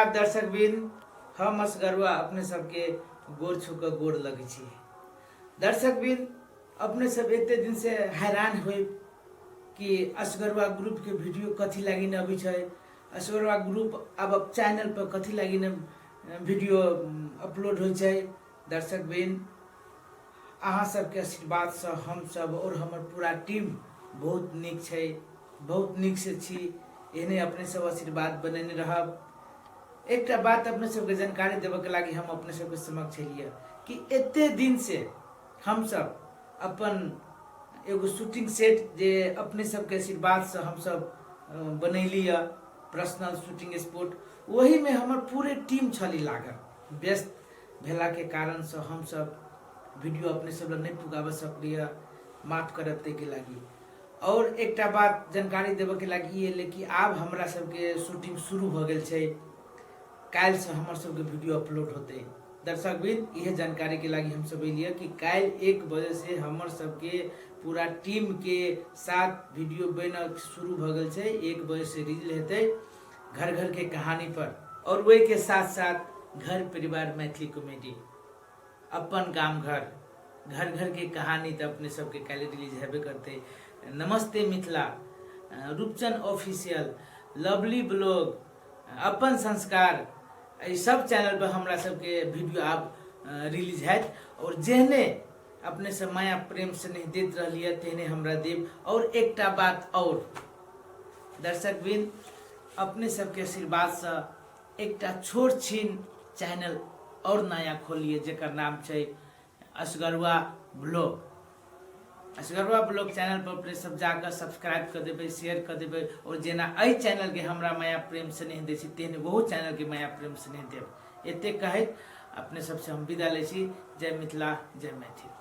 नमस्कार दर्शक बिन, हम असगरुआ अपने सबके गोर छू कऽ गोर लगै छी। दर्शक बिन, अपने सब एते दिन से हैरान होय कि असगरुआ ग्रुप के वीडियो कथी लागी न अबै छै, असगरुआ ग्रुप आब चैनल पर कथी लागी न वीडियो अपलोड होइ छै। दर्शक बिन, अहाँ सबके आशीर्वादसँ हमसब और हमर पूरा टीम बहुत नीक छै, बहुत नीक से छी। एहने अपने सब आशीर्वाद बनेने रहब। एकटा बात अपने सबके जानकारी देबऽके लागि हम अपने सबके समक्ष एलियै कि एते दिन से हमसब अपन एगो शूटिंग सेट जे अपने सबके आशीर्वादसँ हमसब बनैली यऽ पर्सनल शूटिंग स्पॉट, ओहिमे हमर पूरे टीम छली लागल। व्यस्त भेलाके कारणसँ हमसब वीडियो अपने सब लग नहि पुगाबऽ सकलियै, माफ करब ताहिके लागि। और एकटा बात जानकारी देबऽके लागि ई एलै कि आब हमरा सबके शूटिंग शुरू भऽ गेल छै, काल्हिसँ हमर सबके वीडियो अपलोड होतै। दर्शक बिन, इहे जानकारीके लागि हम सब एलियै कि काल्हि 1 बजे से हमर सबके पूरा टीम के साथ वीडियो बनऽ शुरू भऽ गेल छै। 1 बजे से रिलीज हेतै घर घर के कहानी पर, और वही के साथ साथ घर परिवार मैथिली कॉमेडी, अपन गाम घर, घर घर के कहानी तऽ अपने सबके काल्हि रिलीज हेबे करतै। नमस्ते Mithila, Roopchand official, lovely blog, अपन संस्कार, एहि सब चैनल पर हमरा सबके वीडियो आब रिलीज हैत। और जेहने अपने सब माया प्रेम से नहीं दैत रहलियै तेहने हमरा देब। और एकटा बात और दर्शक बिन, अपने सबके आशीर्वादसँ एकटा छोट छिन चैनल और नया खोलिए जेकर नाम छै असगरुआ ब्लॉग। असगरुआ ब्लॉग चैनल पर अपने सब जाकर सब्सक्राइब कर देबै, शेयर कर देबै, और जेना एहि चैनल के हमरा माया प्रेम स्नेह दै छी तेहने ओहो चैनल के माया प्रेम स्नेह देब। एते कहैत अपने सबसे हम विदा लै छी। जय मिथिला, जय मैथिल।